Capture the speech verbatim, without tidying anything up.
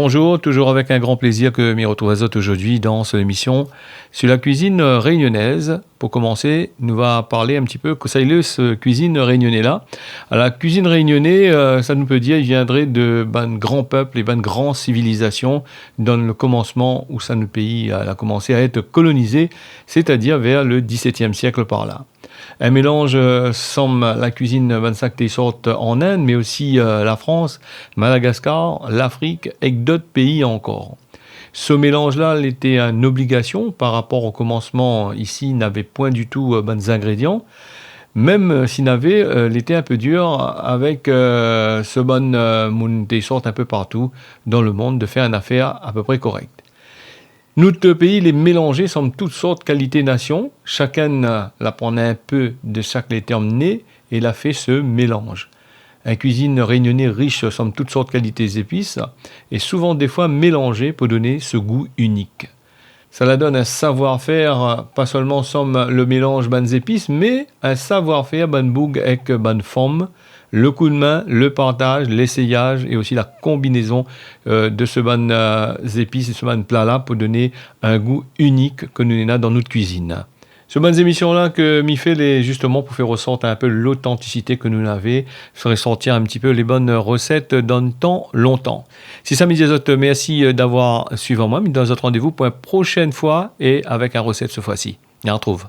Bonjour, toujours avec un grand plaisir que mi retrouv azot aujourd'hui dans cette émission sur la cuisine réunionnaise. Pou komansé, nou va parl in ti pé kosa i lé se kuizine rényoné la. La kuizine rényoné, euh, sa nou pé dir, i viendré de bann gran pèp é bann gran sivilizasion dan le komansman ousa nout péi la, la komansé a èt kolonizé, sétadir vèr le disètièm sièk par la. In mélanz, euh, sanm la kuizine bann sak té sort an Inde, mé osi, euh, la Frans, Madagaskar, Lafrik, èk dot péi ankor. Se mélanz-la, lété in obligasion par rapor o komansman. Isi, navé poin ditou, euh, bann zingrédian. Mèm, euh, si navé, euh, lété in pé dir avèk, euh, se bann, euh, moun té sort in pé partou dan le monn de fèr in afèr a pé pré korèk. Nout péi lé mélanzé sanm tout sort kalité nasion. Shakinn, euh, la pran in pé de sak lété amné é la fé se mélanz. In kuizine rényoné rish sanm tout sort kalité zépis é souvan défoi mélanzé pou doné se gou inik. Sa la donn in savoir-fèr, pa solman sanm le mélanz bann zépis, mé in savoir-fèr bann boug èk bann fanm, le koudmin, le partaz, léséyaz é osi la konbinézon, euh, de se bann, euh, zépis é se bann pla-la pou doné in gou inik ke nou néna dan nout kuizine. Se bann zémision-la ke mi fé lé zistoman pou fé resort in pé lotantisité ke nou navé, fé resortir in ti pé lé bann resèt dan tan lontan. Si sa mi di azot, mèrsi, euh, d'avoir suiv amoin, mi donn azot randévou pou in proshèn foi é avèk in resèt se foi-si. Ni retrouv.